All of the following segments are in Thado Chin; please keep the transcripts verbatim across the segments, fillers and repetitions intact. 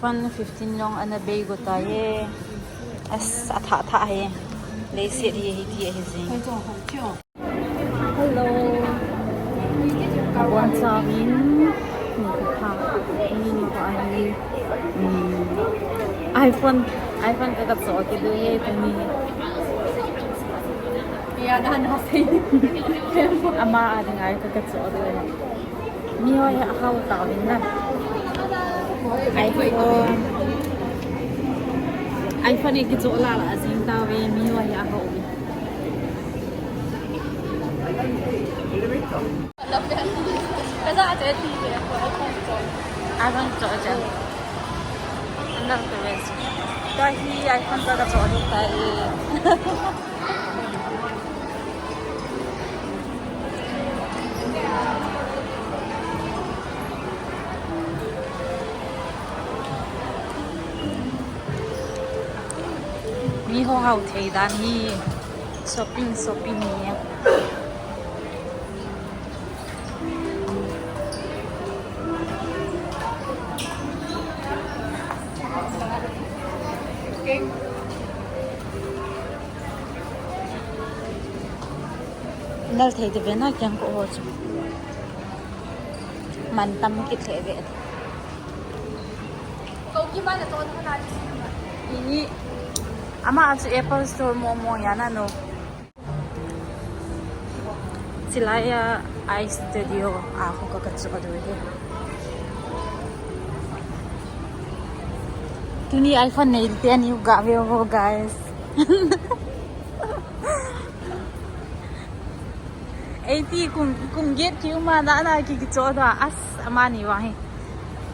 iPhone fifteen jong ana bei go tai e. As, atha tha e. Leiset hi hiti ahi jing. Hello. Abon chauvin, ni ka pha, ni ma ko ahi. Hmm. iPhone, iPhone ka ka cho kit u e tuni. Ya, dan ha sei. Ama a ding a ka ka cho u e. Miho hi ahao tauvin na. iPhone. iPhone hi kicho la la jing tauve, miho hi ahao uve. iPhone cho cha. Anang to ve. Tua hi iPhone ka ka cho ni tai. Miho hao thei dan hi shopping, shopping ni. Nal thei te ve na kiang ko ho chu. Man tam kit lheh ve. Ko ki man to na ni. Ini ama chu Apple Store mo mo ya na no. Chilai a iStudio a ho ka ka chu adu he. Tuni iPhone nei te ani u ga ve ho guys. Eighty kum, kum get ki uma na na ki ki cho da as amani wa he.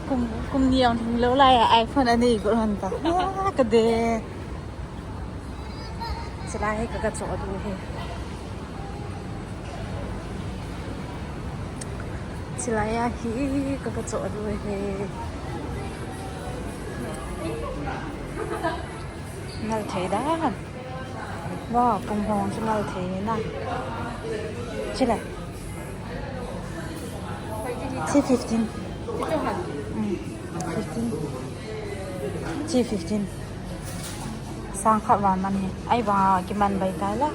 Kum, kum ni ang thing lo lai a iPhone ani ko han ta. Ah, ka de. Chilai hi ka ka cho du he. Chilai a hi ka ka cho du he. Nal thei da. Wow, pung hong chu nal thei na. Chilai. Chi fifteen. Mm. Fifteen. Chi fifteen. Sang khat val man hi. Ai ba ki man bai tai la.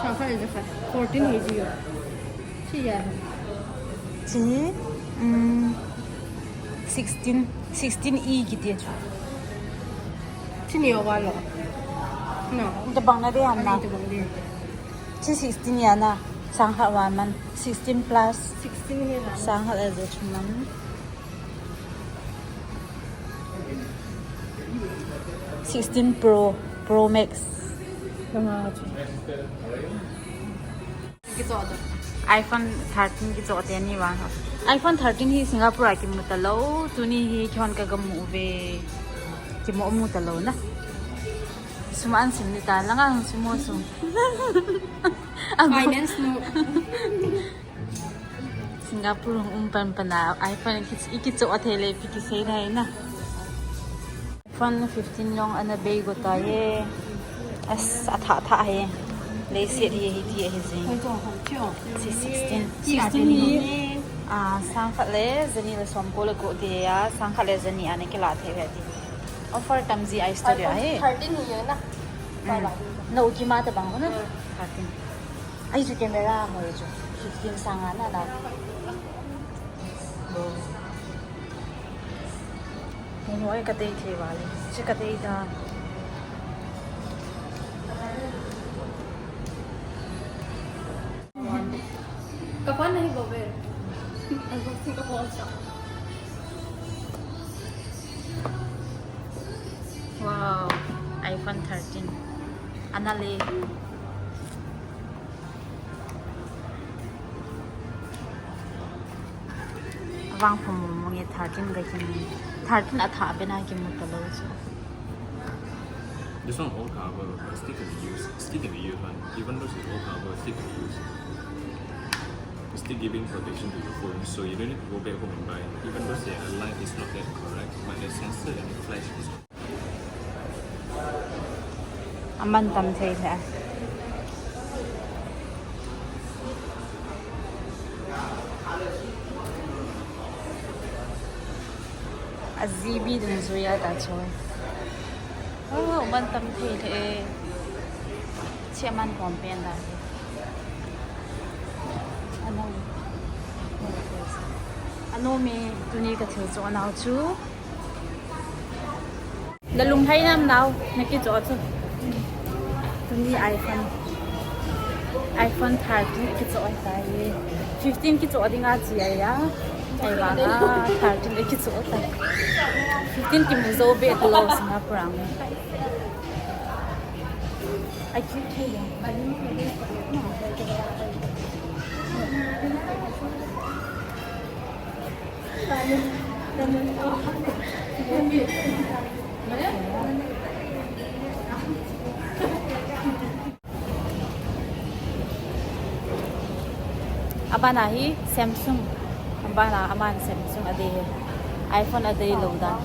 Sang khat is fine. Fourteen hi ji. Chi ya. Chi. Mm. Sixteen. Sixteen e ki ti chu. Chi ni wa lo. No. Tabang na de ham na. Ani tabang de. Chi sixteen ya na, sang khat val man, sixteen plus. Sixteen hi na. Sang khat a je chu man. Sixteen Pro, Pro Max. Nga chu. Kicho da. iPhone thirteen kicho te ni wa. iPhone thirteen hi Singapore a kimu ta lo, tuni hi kihon ka ga mu ve. Kimu mu ta lo na. Sum an sim ni ta, langa hung sum mo sum. Finance nu. Singapore hung um pan pan a, iPhone ki, i kicho a thei le, pi kisei dai na. iPhone fifteen jong ana bei go tai e. As, atha tha e. Leiset hi hiti ahi jing. Chi sixteen. Sixteen hi. Ah, sang khat le, jani le som ko le ko ti a, sang khat le jani ana kila thei ve ti. Offer tam ji iStudio a hi. Thirteen hi na. Mm. No, ki ma tabang ko na. Mm. Thirteen. Ai chu camera mo chu. Fifteen sang a na da. Mo mo ai ka tei thei va le. Chi ka tei da. Ka phone nahi bol ve. Unboxing ka phone cha. Wow, iPhone thirteen. Ana le. Avang phamong mong e thirteen ga kin. Thirteen atha bena kimu ta lo chu. This one old cover, but still can be used. Still can be used, man. Even though it's old cover, still can be used. It's still giving protection to the phone, so you don't need to go back home and buy. Even though their life is not that correct, but the sensor and the flash is. Aman tam thei le. A Z T V dungjuiya ta chu. Oh, man tam thei le. Chairman pom pen da. Ano. Ano mi tuni ka thil chu anao chu. Na lunglhai nam nao, na kichoh chu. Tuni iPhone. iPhone thirteen kichoh tai. Fifteen kichoh ding a chi ai a. Ai ba a, thirteen le kichoh tai. Fifteen kimu jou be tu lo Singapore ang. Ai ki ki. Abana hi Samsung. Abana aman Samsung adei. iPhone adei lo dan.